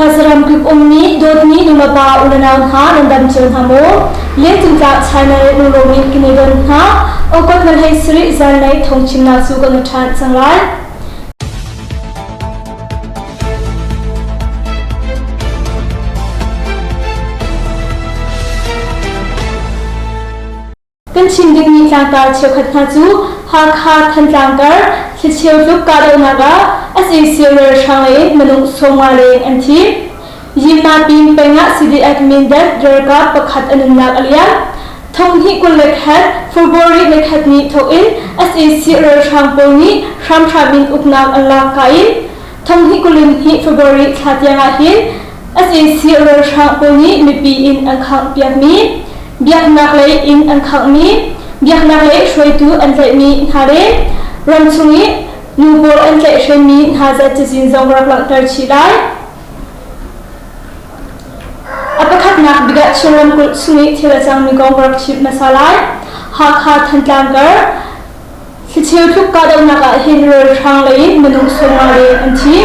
Khuasaram kip ummi dawtmi nulepa unau hna nan dam cio hna maw? Lian China le lunglawm in kan i don hna. Okot nan hei sarih zanlei thawngchimnak cu kan ṭhan cang lai. Kan chim dingmi tlangtar cheukhat hna cu Hakha Thantlang kar thlicheu tluk kahdohnak ah sac ralhrang lei in minung 50 leng an thi. Yinmapin peng ah CDF Mindat ralkap pakhat a nunnak a liam. Thonghnih 21 February nikhat ni thawk in sac ralhrang pawl nih hramhram in uknak an lak ka in thonghnih 22 February thla tiang ah hin sac ralhrang pawl nih mipi inn an khangh piakmi biaknak lei inn an khanghmi biaknak lei hruaitu an tlaihmi hna le ramchung i nu pawl an tlaihhremmi hna zat cazin zong rak langhter chih lai. A pakhatnak bik ah Chin ramkulh chung i thil a cangmi kong rak chimh hmasa lai. Hakha Thantlang kar Thlicheu tluk kahdohnak ah hin ralhrang lei in minung 50 leng an thi.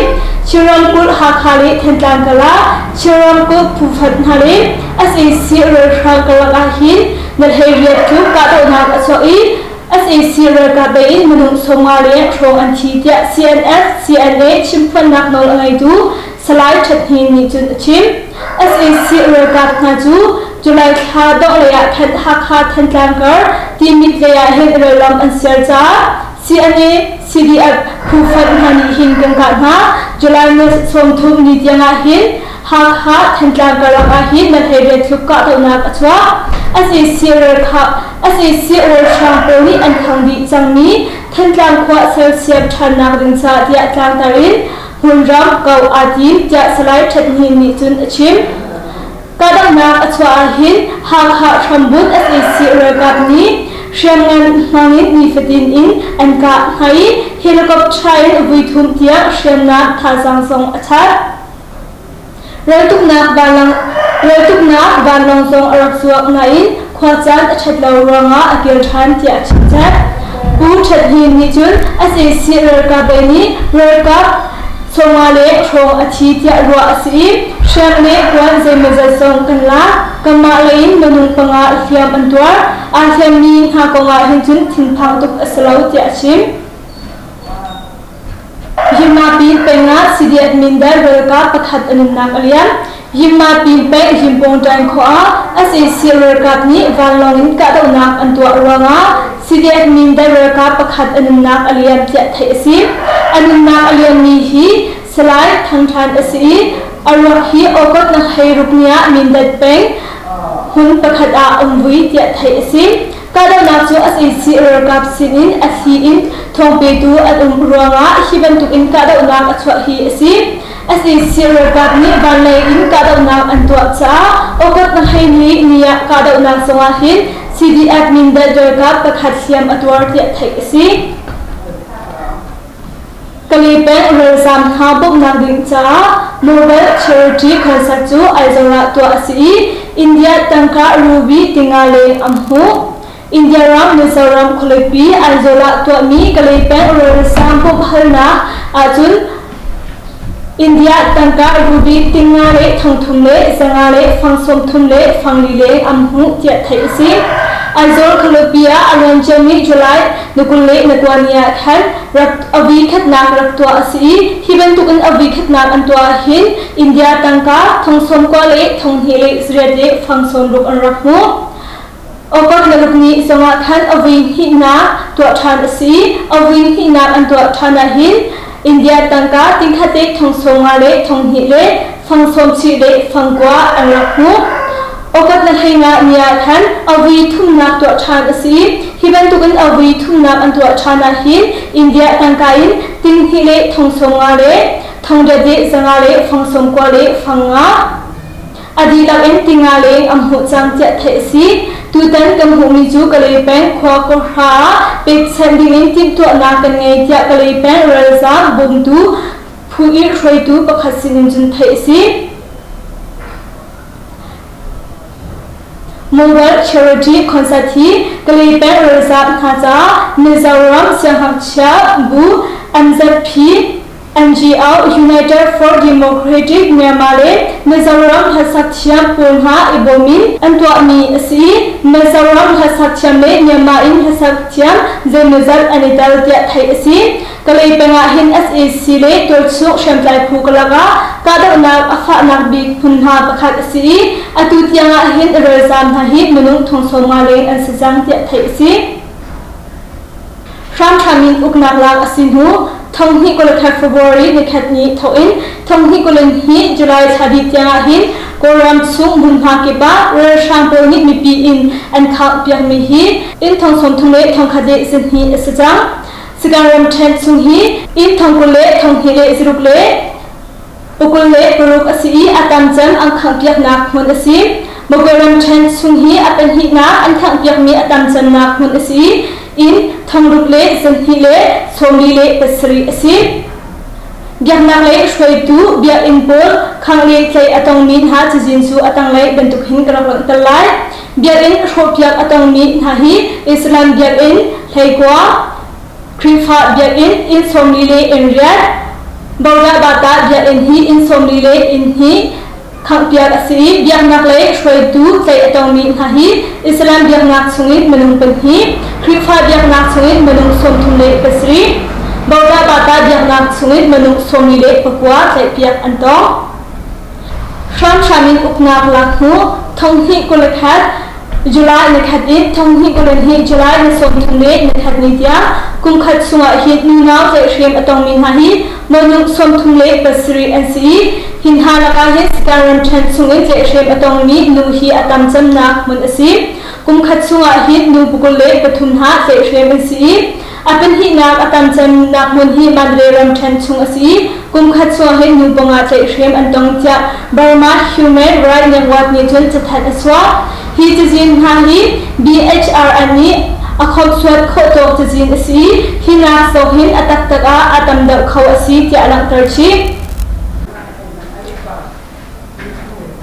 Chin ramkulh Hakha le Thantlang kal ah Chin ramkulh phufat hna le sac ralhrang karlak ah hin na 18 tluk kahdohnak a chuak i sac ralkap lei in minung 50 leng hrawng an thi tiah CNF CNA chimphuannak nawl a ngeitu Salai That Hnin nih cun a chim. Sac ralkap hna cu July thla donglei ah khan Hakha Thantlang kar Timit lei ah hin ralram an sial caah CNA CDF phu fonh hna nih hin kan kah hna. July ni 30 ni tiang ah hin Hakha Thantlang karlak ah hin nan hei rian thluk kahdohnak a chuak. Sac ralkap sac ralhrang pawl nih an khang dih cangmi Thantlang khua sersiam ṭhannak ding caah tiah tlangtar in hmunram kau aa tim tiah Salai That Hnin nih cun a chim. Kahdohnak a chuah ahhin Hakha hrambunh sac ralkap nih hriamngan hmangin nifatin in an kah hna i helicopter in voithum tiang hriamnam thazaang zong a chat. Raltuknak vanlawng zong a rak zuak nain khuacaan a ṭhat lo ruangah a kir ṭhan tiah a chimchap. Pu Ṭhat Hnin nih cun sac ralkap lei nih ralkap 50 le hrawng a thi tiah ruah a si i hriam le kuan zeimawzat zong kan lak. Kanmah lei in minung panga hliam an tuar. Aa hliammi hna kongah hin cun thinphang tuk a si lo tiah a chim. Yinmapin peng ah CDF Mindar ralkap pakhat a nunnak a liam. Yinmapin peng Yimpawngṭaing khua ah sac ralkap nih vanlawng in kahdohnak an tuah ruangah CDF Mindar ralkap pakhat a nunnak a liam tiah theih a si. A nunnak a liammi hi Salai Thang Than a si i a ruak hi August na 16 ni ah Mindat peng hmun pakhat ah um vui tiah theih a si. Kahdohnak cu sac ralkap sinin a thli in thawngpetu an um ruangah hi bantukin kahdohnak a chuah hi a si. Sac ralkap nih vanlei in kahdohnak an tuah caah August na 12 ni ah kahdohnak zongah hin CDF Mindat ralkap pakhat hliam a tuar tiah theih a si. Kalay peng ralzaam hna bawmhnak ding caah Mobile Charity Concert cu Aizawl ah tuah a si i India tangka rubi tinga leng an hmuh. India ram Mizoram khualipi Aizawl ah tuahmi Kalay peng ralzaam bawmhhalnak ahcun India tangka rubi tinga le thongthum le zanga le fang 30 le fang li leng an hmuh tiah theih a si. Aizawl khualipi ah a luanciami July na 22 ni ah khan rak a vikhatnak rak tuah a si i hi bantukin a vikhatnak an tuah ahhin India tangka thong 90 le thong hnih le riat le fang 60 an rak hmuh. August na ruk ni zongah khan a vui hnihnak tuah ṭhan a si i a vui hnihnak an tuah ṭhan ahhin India tangka tingkhat le thong 50 le thong hnih le fang sawm chih le fang kua an rak hmuh. August na 15 ni ah khan a vui thumnak tuah ṭhan a si i hi bantukin a vui thumnak an tuah ṭhan ahhin India tangka in ting hnih le thong 50 le thong riat le zanga le fang sawm kua le fang nga a dihlak in tinga leng an hmuh cang tiah theih a si. Tutan kan hmuhmi cu Kalay peng khua kawhra ah pekchanh dingin timhtuahnak kan ngei tiah Kalay peng ralzaam bawmtu phu i hruaitu pakhat sinin cun theih a si. Mobile Charity Concert hi Kalay peng ralzaam hna caah Mizoram siangngakchia bu MZP. NGO United for Democratic Myanmar le Mizoram hlasak thiam pawl hna i bawm in an tuahmi a si i Mizoram hlasak thiam le Myanmar in hlasak thiam zeimawzat an i tel tiah theih a si. Kalay peng ah hin sac le tualchung hriamtlai phu karlak ah kahdohnak a fahnak bik hmunhma pakhat a si i atu tiang ah hin ralzaam hna hi minung thong 50 leng an si cang tiah theih a si. Hramhram in uknak lak a si hnu 2023 February nikhat ni thawk in 2022 July thla dih tiang ah hin Kawlram chung hmunhma kip ah ralhrang pawl nih mipi inn an khangh piakmi hi inn thong 30 le thongkhat le zahnih a si cang. Sagaing ramṭhen chung hi inn thong 20 le thong hnih le zaruk le pakul le paruk a si i a tam cem an khanghpiaknak hmun a si. Magwe ramṭhen chung hi a pahnihnak an khanghpiakmi a tam cemnak hmun a si i inn thongruk le zahnih le sawmli le pasarih a si. Biaknak lei hruaitu biakinn pawl khangh le tlaih a tongmi hna cazin cu a tanglei bantuk hin ka rak langhter lai. Biakinn hrawhpiak a tongmi hna hi Islam biakinn hleikua, Khrihfa biakinn inn 40 le inn riat, Bodah Bata biakinn hi inn 40 le inn hnih khanghpiak a si i biaknak lei hruaitu tlaih a tongmi hna hi Islam biaknak chungin minung pahnih, Khrihfa biaknak chungin minung 37, Bodah Bata biaknak chungin minung 49 tlaihpiak an tong. Hramhram in uknak lak hnu 2021 July nikhat in 2022 July ni 30 le nikhat ni tiang kumkhat chungah hin nunau tlaihhrem a tongmi hna hi minung 37 an si i hi hna lakah hin Sagaing ramṭhen chungin tlaihhrem a tongmi nu hi a tam cemnak hmun a si. Kumkhat chungah hin nu pakul le pathum hna tlaihhrem an si i A pahnihnak a tam cemnak hmun hi Mandalay ramṭhen chung a si i kum khat chung hin nu panga tlaihhrem an tong tiah Burma Human Rights Network nih cun cathanh a chuah. Hi cazin hna hi BHRN nih a khawmhsuat khawh tawk cazin a si i hi nak zong hin a taktak ah a tam deuh kho a si tiah a langhter chih.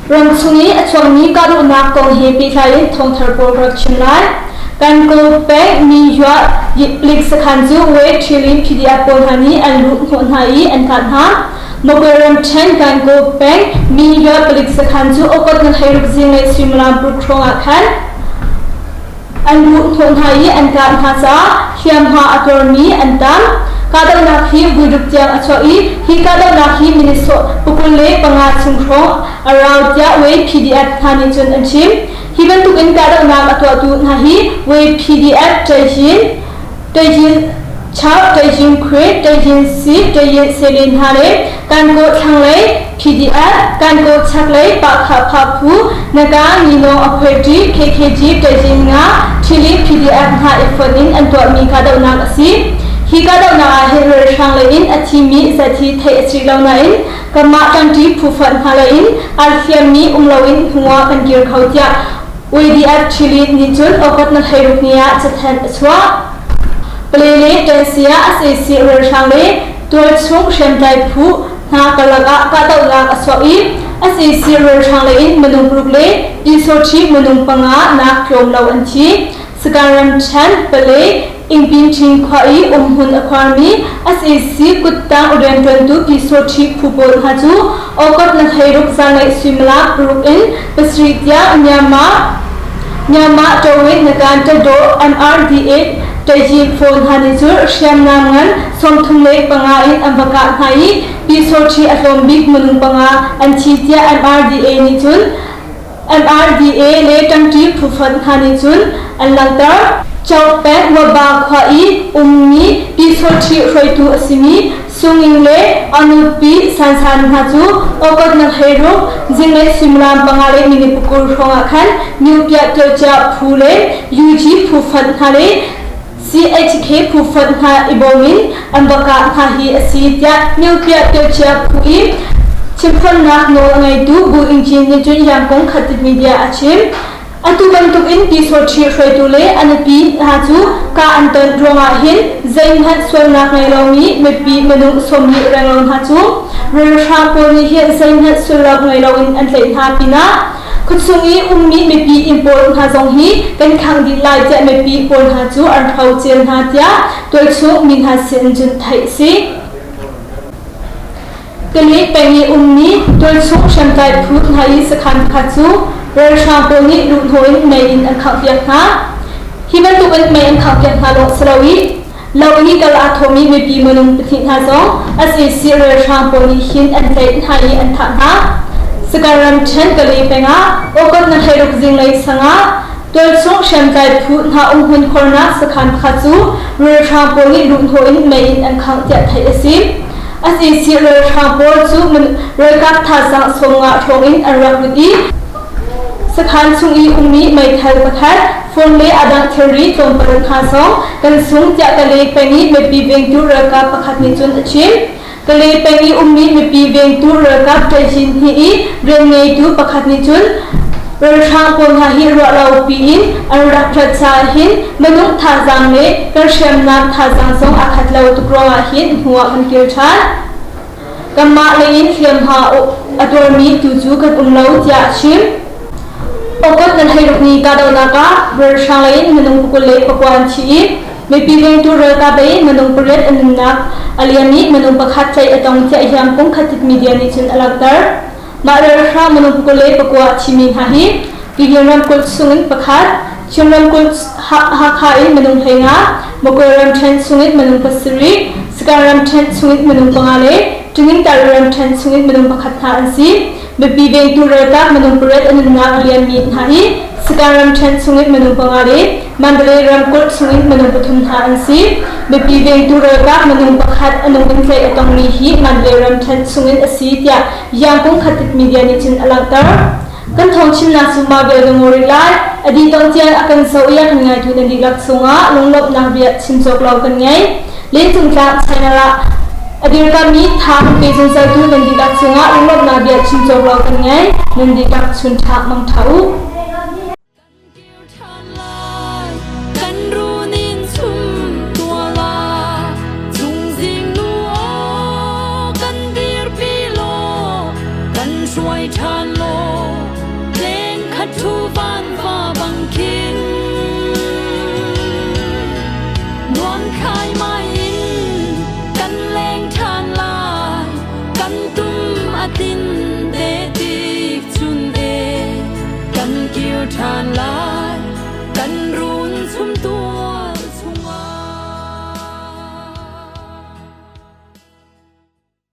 Ramchung i a chuakmi kahdohnak kong he pehtlai in thawngthar pawl ka rak chim lai. Kan Kawl peng Miyua palik sakhan cu Wei Ṭhilin PDF pawl hna nih an luh hnawh hna i an kah hna. Magwe ramṭhen Kan Kawl peng Miyua palik sakhan cu August ni 16 zinglei suimilam paruk hrawng ah khan An luhhnawh hna i an kah hna caah hliamhma a tuarmi an tam. Kahdohnak hi vuiruk tiang a chuah i hi kahdohnak hi minute sawh 25 chung hrawng a rau tiah Wei PDF hna nih cun an chim. Hi bantukin kahdohnak a tuahtu hna hi Wei PDF Ṭaihyin, Ṭaihyin Chau, Ṭaihyin Khwe, Ṭaihyin Si, Ṭaihyin Selin hna le Kankaw thlanglei PDF, Kankaw chaklei Pahkhah phu, Naga Nginawng Akhwehṭi, KKG, Ṭaihyin Nga, Ṭhili PDF hna i fonh in an tuahmi kahdohnak a si. Hi kahdohnak ah hin ralhrang lei in a thimi zat hi theih a si lo nain kanmah ṭangṭi phu fonh hna lei in aa hliammi um loin hnu ah kan kir kho tiah YDF Ṭhili nih cun August ni 16 ni ah cathanh a chuah. Pale le ṭansia sac ralhrang le tualchung hriamtlai phu hna karlak ah kahdohnak a chuak i sac ralhrang lei in minung paruk le Pyusawṭhi minung panga nak tlawm lo an thi. Sagaing ramṭhen pale Ingpinṭhin khua i umhmun a khuarmi sac kuttang rianṭuantu Pyusawṭhi phu pawl hna cu August ni 16 zanlei suimilam paruk in pasarih tiang Myanmar Myanmar Tawin Nagan Tadaw MRDA Tayin phone hna nih cun hriamnam ngan 35 in an va kah hna i Pyusawṭhi a tlawm bik minung panga an thi tiah MRDA nih cun MRDA le ṭangṭi phufonh hna nih cun an langhter. Chokpek Waba khua i ummi Pyusawṭhi hruaitu a simi Sunging le a nupi Sansan hna cu August ni 16 zinglei suimilam panga le minute pakul hrawng ah khan Nyupiah Ṭiocia phu le UG phu fonh hna le CHK phu fonh hna i bawm in an va kah hna hi a si tiah Nyupiah Ṭiocia phu i chimphawnnak nawl a ngeitu Bu Ingcin nih cun Yangkung Khatit Media a chim. Atu bantuk in Pyusawṭhi hruaitu le a nupi hna cu kah an ton ruangah hin zeihmanh sualnak ngei lomi mipi minung 40 renglo hna cu ralhrang pawl nih hin zeihmanh sullam ngei loin an tlaih hna pinah khuachung i ummi mipi inn pawl hna zong hi kan khangh dih lai tiah mipi pawl hna cu an hrocel hna tiah tualchung mi hna sin cun theih a si. Kali peng i ummi tualchung hriamtlai phu hna i sakhan pakhat cu ralhrang pawl nih luhhnawh in mei in an khanghpiak hna. Hi bantuk in mei an khanghpiak hna lawng si lo i lo i kal aa thawhmi mipi minung pahnih hna zong sac ralhrang pawl nih hin an tlaih hna i an thah hna. Sagaing ramṭhen Kali peng ah August ni 16 zinglei sang ah Tualchung hriamtlai phu hna umhmun khuarnak sakhan pakhat cu ralhrang pawl nih luhhnawh in mei in an khangh tiah theih a si. Sac ralhrang pawl cu ralkap thazaang 50 hrawng in an rak lut i sakhan chung i ummi meithal pakhat, phone le a dang thilri tlawmpal hna zong kan sung tiah Kalay peng i mipi vengtu ralkap pakhat nih cun a chim. Kalay peng i ummi mipi vengtu ralkap ṭaihhin hi i rian ngeitu pakhat nih cun ralhrang pawl hna hi ruahlo piin an rak rat caah hin minung thazaang le kan hriamnam thazaang zong aa khat lo tuk ruangah hin hnu ah kan kir ṭhan. Kanmah lei in hliamhma a tuarmi tu cu kan um lo tiah a chim. August nan hei ruk ni kahdohnak ah ralhrang lei in minung 29 an thi i Mipi vengtu ralkap ei minung pariat a nunnak a liam i minung pakhat tlaih a tong tiah Hiangkung Khatit media nih cun a langhter. Mah ralhrang minung 29 a thimi hna hi Tihin ramkulh chungin pakhat, Chin ramkulh Hakha in minung 15, Magway ramṭhen chungin minung pasarih, Sagaing ramṭhen chungin minung panga le Ṭingintar ramṭhen chungin minung pakhat hna an si. Mipi vengtu ralkap minung pariat a nunnak a liammi hna hi Sagaing ramṭhen chungin minung panga le Mandalay ramkulh chungin minung pathum hna an si. Mipi vengtu ralkap minung pakhat a nung in tlaih a tongmi hi Mandalay ramṭhen chungin a si tiah Yangkung Khatit media nih cun a langhter. Kan thawngchimnak cu mah vial ka ngol rih lai. A dih tong tiang a kan zoh i a kan ngaitu nan dihlak chungah lunglawmhnak bia chim cawk lo kan ngei. Lencung tlang channel ah a dirkammi tha an pe zungzaltu nan dihlak cungah lunglawmhnak bia chim cawk lo kan ngei. Nan dihlak chun ṭha mang ṭha u. Kan kir ṭhan lai, kan run in chum tuah la, chungzing nu aw kan dirpi law, kan hruai ṭhan law, tleng khat ṭhu van va bang khin. Nuam khai mai in kan leng ṭhan lai, kan tum a tlin.